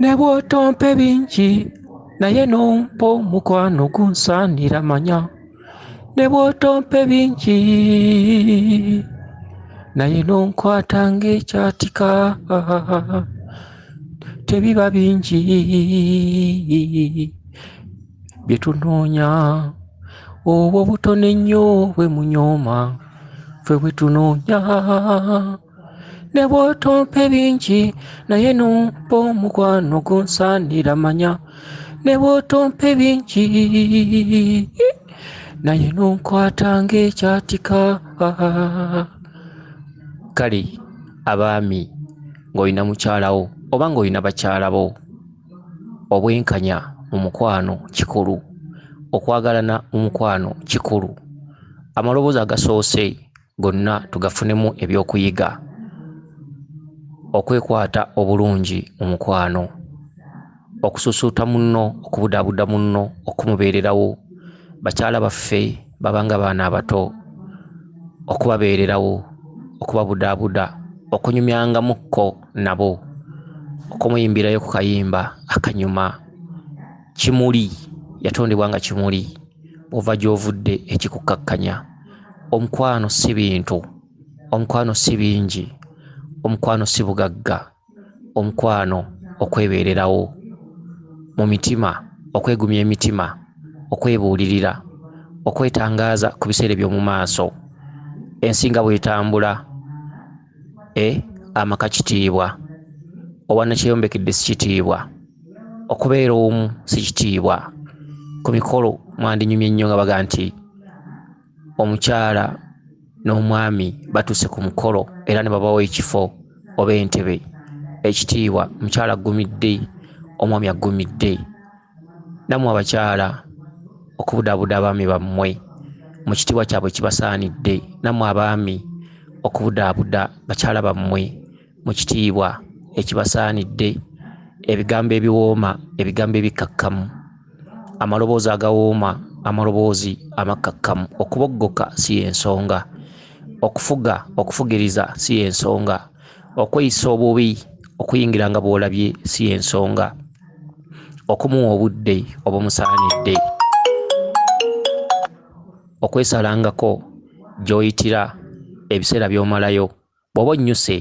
Ne bw'otompa bingi naye nompa omukwano gunsaanira manya. Ne bw'otompa bingi naye nonkwata ng'ekyatika, tebiba bingi bye tunoonya. Obwo butono ennyo bwe munyooma ffe bwe tunoonya. Ne bw'otompa bingi naye nompa omukwano gunsaanira manya. Ne bw'otompa bingi naye nonkwata ng'ekyatika. Kale abaami ng'olina mukyalawo oba ng'olina bakyala bo, obwenkanya mu mukwano kikulu, okwagalana mu mukwano kikulu. Amaloboozi agasoose gonna tugafunemu ebyokuyiga. Okwekwata obulungi mu mukwano, okususuuta munno, okubudaabuda munno, okumubeererawo. Bakyala baffe babanga baana abato, okubabeererawo, okubabudaabuda, okunyumyangamukko nabo, okumuyimbirayo ku kayimba akanyuma. Kimuli yatondebwa nga kimuli, bw'ova gy'ovudde ekikukkakkanya. Omukwano si bintu, omukwano si bingi, omukwano si bugagga, omukwano okwebeererawo mu mitima, okwegumya emitima, okwebuulirira, okwetangaaza ku biseera eby'omu maaso. Ensi nga bw'etambula, amaka kitiibwa, obwannakyeyombekedde si kitiibwa, okubeera omu si kitiibwa. Ku mikolo mwandinyumye nnyo nga bagamba nti omukyala n'omwami batuuse ku mukolo era ne babawa ekifo oba entebe. Ekitiibwa, omukyala aggumidde, omwami aggumidde. Nammwe abakyala okubudaabuda abaami bammwe mu kitiibwa kyabwe kibasaanidde. Nammwe abaami okubudaabuda bakyala bammwe mu kitiibwa ekibasaanidde. Ebigambo ebiwooma, ebigambo ebikkakkamu, amaloboozi agawooma, amaloboozi amakkakkamu. Okuboggoka si y'ensonga, okufuga, okufugiriza si y'ensonga, okweyisa obubi, okuyingira nga bw'olabye si y'ensonga, okumuwa obudde obumusaanidde, okwesalangako gy'oyitira ebiseera by'omalayo. Bw'oba onnyuse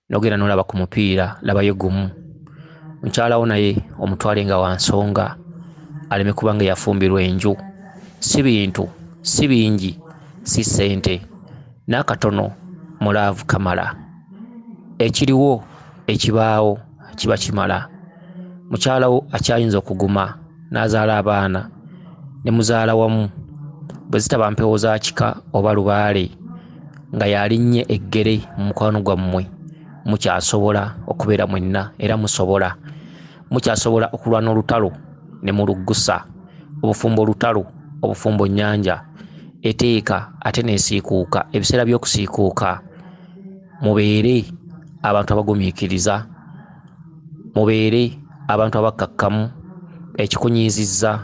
n'ogenda n'olaba ku mupiira, labayo gumu. Mukyala wo naye omutwale nga wa nsonga, aleme kuba nga yafumbirwa enju. Si bintu, si bingi, si ssente, n'akatono mu laavu kamala. Ekiriwo ekibaawo kiba kimala. Mukyala wo akyayinza okuguma n'azaala abaana ne muzaala wamu, bwe zitaba mpewo za kika oba lubaale nga y'alinnye eggere mu mukwano gwammwe, mukyasobola okubeera mwenna era musobola. Mukyasobola okulwana olutalo ne muluggusa. Obufumbo lutalo, obufumbo nnyanja eteeka ate n'esiikuuka. Ebiseera by'okusiikuuka mubeere abantu abagumiikiriza, mubeere abantu abakkakkamu. Ekikunyiizizza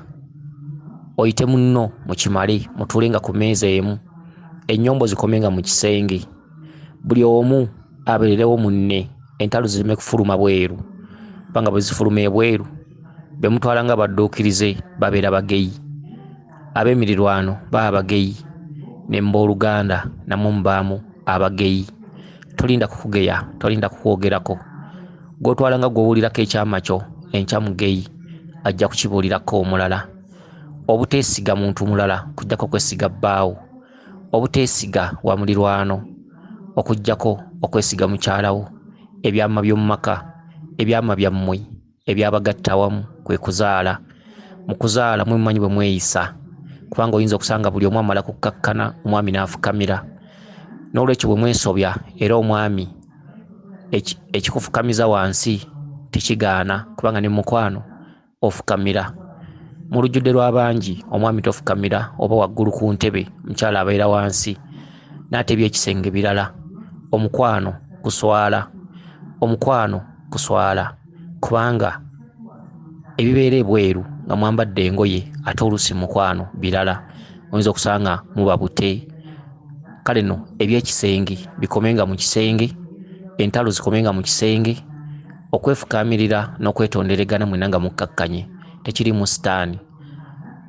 oyite munno mukimale, mutuulenga ku mmeeza emu, ennyombo zikomenga mu kisenge, buli omu abeererewo munne, entalo zireme kufuluma bweru, kubanga bwe zifuluma ebweru be mutwala nga badduukirize babeera bageyi, ab'emirirwano baba bageyi, ne mu booluganda namwo mubaamu abageyi. Tolinda kukugeya, tolinda kukwogerako. Gw'otwala nga gw'owulirako ekyama kyo enkya mugeyi ajja kukibuulirako omulala. Obuteesiga muntu mulala okuggyako okwesiga bbaawo, obuteesiga wa mulirwano okuggyako okwesiga mukyala wo. Ebyama by'omu maka, ebyama byammwe ebyabagatta awamu kwe kuzaala. Mu kuzaala mwe mumanyi bwe mweyisa, kubanga oyinza okusanga buli omu amala kukkakkana omwami n'afukamira. Noolwekyo bwe mwesobya era omwami ekikufukamiza wansi tekigaana, kubanga ne mu mukwano ofukamira. Mu lujjudde lw'abangi omwami tofukamira, oba waggulu ku ntebe, omukyala abeera wansi, n'ate eby'ekisenge birala. Omukwano kuswala, omukwano kuswala, kubanga ebibeera ebweru nga mwambadde engoye ate oluusi mukwano birala, oyinza okusanga muba bute. Kale nno eby'ekisenge bikomenga mu kisenge, entalo zikomenga mu kisenge, Okwefukaamirira n'okwetonderegana mwenna nga mukkakkanye tekiriimu sitaani.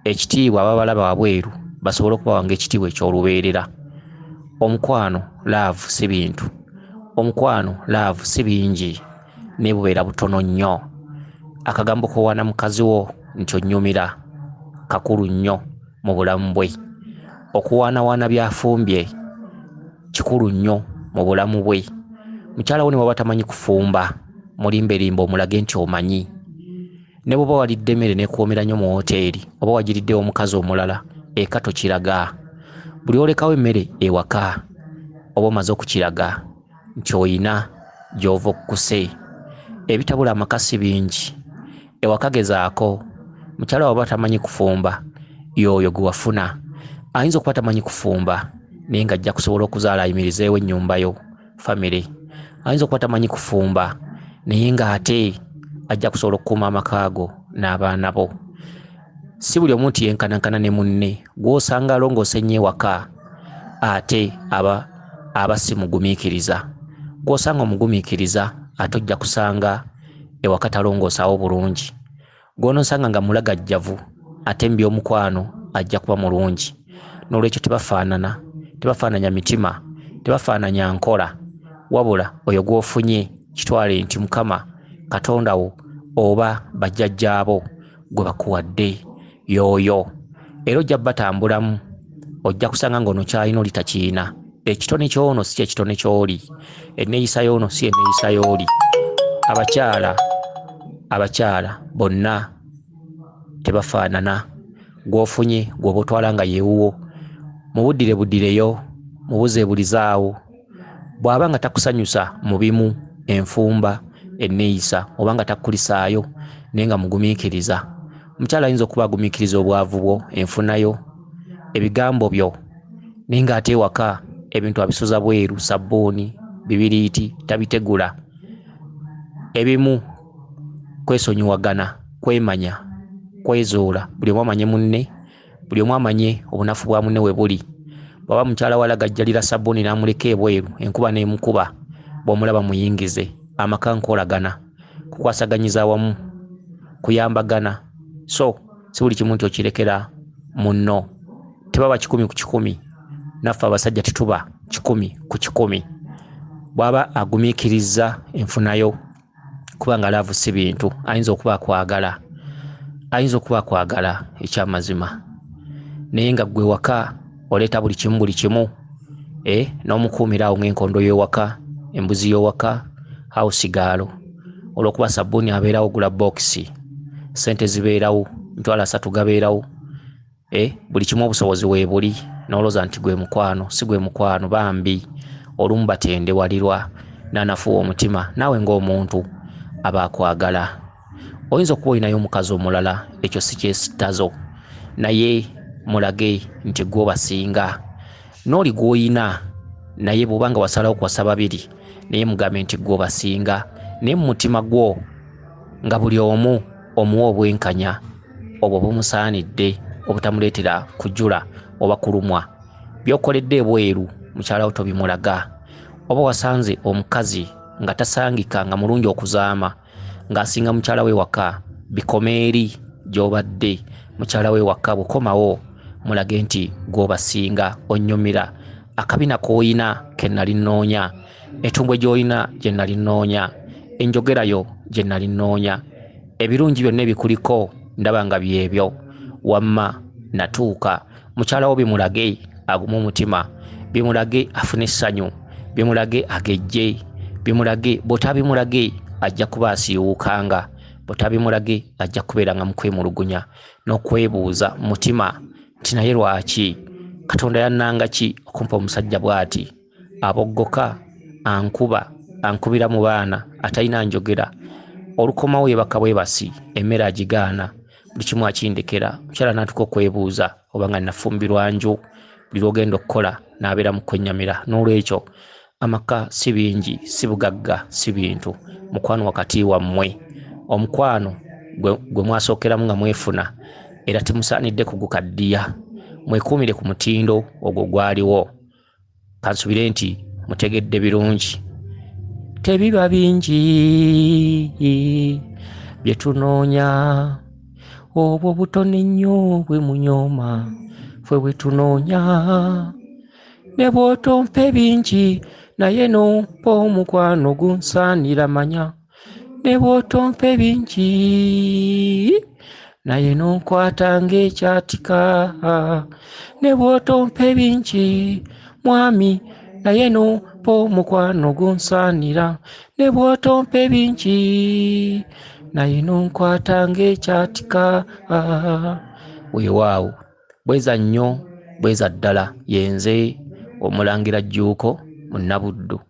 Ekitiibwa ababalaba wabweru basobole okubawanga ekitiibwa eky'olubeerera. Omukwano, laavu si bintu. Omukwano, laavu si bingi naye bubeera butono nnyo. Akagambo k'owaana mukazi wo nti onnyumira kakulu nnyo mu bulamu bwe. Okuwaanawaana by'afumbye kikulu nnyo mu bulamu bwe. Mukyala wo ne bw'aba tamanyi kufumba, mulimbelimbe omulage nti omanyi. Ne bw'oba walidde emmere n'ekuwoomera nnyo mu wooteeri oba wagiridde ew'omukazi omulala, eka tokiraga. Buli lw'olekawo emmere ewaka oba omaze okukiraga nti olina gy'ova okkuse. Ebitabula amaka si bingi. Ewaka gezaako, mukyala wo bw'aba tamanyi kufumba, y'oyo gwe wafuna. Ayinza okuba tamanyi kufumba naye ng'ajja kusobola okuzaala ayimirizeewo ennyumba yo. Famire. Ayinza okuba tamanyi kufumba naye ng'ate ajja kusobola okukuuma amaka go n'abaana bo. Si buli omu nti yenkanankana ne munne. Gw'osanga alongoosa ennyo ewaka ate aba aba si mugumiikiriza. Gw'osanga omugumiikiriza ate ojja kusanga ewaka talongoosaawo bulungi. Gw'onoosanga nga mulagajjavu ate mu by'omukwano ajja kuba mulungi. Noolwekyo tebafaanana, tebafaananya mitima, tebafaananya nkola, wabula oyo gw'ofunye kitwale nti Mukama Katonda wo oba bajjajjaabo gwe bakuwadde y'oyo. Era ojja batambulamu, ojja kusanga ng'ono ky'alina oli takirina. Ekitone ky'ono si kye kitone ky'oli, enneeyisa y'ono si y'enneeyisa y'oli. Abakyala abakyala bonna tebafaanana. Gw'ofunye gw'oba otwala nga ye wuwo, mubuddire buddireyo, mubuzeebulizaawo. Bw'aba nga takusanyusa mu bimu, enfumba, enneeyisa oba nga takukulisaayo naye nga mugumiikiriza. Omukyala ayinza okuba agumiikiriza obwavu bwo, enfuna yo, ebigambo byo naye ng'ate ewaka ebintu abisuza bweru, sabbuuni, bibiriiti tabitegula. Ebimu kwesonyiwagana, kwemanya, kwezuula buli omu amanye munne, buli omu amanye obunafu bwa munne we buli. Bw'aba mukyala we alagajjalira sabbuuni n'amuleka ebweru enkuba n'emukuba, bw'omulaba muyingize. Amaka nkolagana, kukwasaganyiza awamu, kuyambagana so si buli kimu nti okirekera munno. Tebaba 100%, naffe abasajja tetuba 100%. Bw'aba agumiikirizza enfuna yo kubanga laavu si bintu, ayinza okuba akwagala, ayinza okuba akwagala ekyamazima naye nga ggwe waka oleeta buli kimu buli kimu n'omukuumira awo ng'enkondo y'ewaka, embuzi y'ewaka, hawusigaalo. Olw'okuba sabbuuni abeerawo ogula bookisi, ssente zibeerawo, 30,000 gabeerawo, buli kimu obusobozi weebuli n'olowooza nti gwe mukwano, si gwe mukwano bambi. Olumu batendewalirwa n'anafuwa omutima naawe ng'omuntu aba akwagala. Oyinza okuba olinayo omukazi omulala, ekyo si kyesittazo, naye mulage nti ggwe obasinga. N'oli gw'olina naye bw'oba nga wasalawo kuwasa babiri, naye mugambe nti ggwe obasinga, naye mu mutima gwo nga buli omu omuwa obwenkanya obwo bumusaanidde obutamuleetera kujula oba kulumwa. By'okoledde ebweru mukyala wo tobimulaga. Oba wasanze omukazi nga tasangika nga mulungi okuzaama ng'asinga mukyala we waka, bikome eri gy'obadde. Mukyala we waka bw'okomawo mulage nti gw'obasinga, onnyumira, akabina k'olina ke nnali nnoonya, entumbwe gy'olina gye nnali nnoonya, enjogera yo gye nnali nnoonya, ebirungi byonna ebikuliko ndaba nga byebyo. Wamma natuuka. Mukyala wo bimulage agume omutima, bimulage afune essanyu, bimulage agejje, bimulage bw'otaabimulage ajja kuba asiiwuukanga, bw'otaabimulage ajja kubeeranga mu kwemulugunya n'okwebuuza mu mutima nti naye lwaki Katonda yannanga ki okumpa omusajja bw'ati? Aboggoka, ankuba, ankubira mu baana, atalina njogera. Olukomawo yeebaka bwebasi, emmere agigaana, buli kimu akindekera. Omukyala n'atuuka okwebuuza oba nga nafumbirwa nju, buli lw'ogenda okukola n'abeera mu kwennyamira. Noolwekyo amaka si bingi, si bugagga, si bintu. Mukwano wakati wammwe. Omukwano gwe mwasookeramu nga mwefuna era temusaanidde kugukaddiya. Mwekuumire ku mutindo ogwo gwaliwo. Kansubire nti mutegedde birungi. Tebiba bingi bye tunoonya, obwo butono ennyo bwe munyooma ffe bwe tunoonya. Ne bw'otompa ebingi naye n'ompa omukwano gunsaanira manya. Ne bw'otompa ebingi naye n'onkwata ng'ekyatika. Ne bw'otompa ebingi mwami naye n'ompa omukwano gunsaanira. Ne bw'otompa ebingi naye n'onkwata ng'ekyatika. Weewaawo bweza nnyo bweza ddala yenze Omulangira Jjuuko Munnabuddu.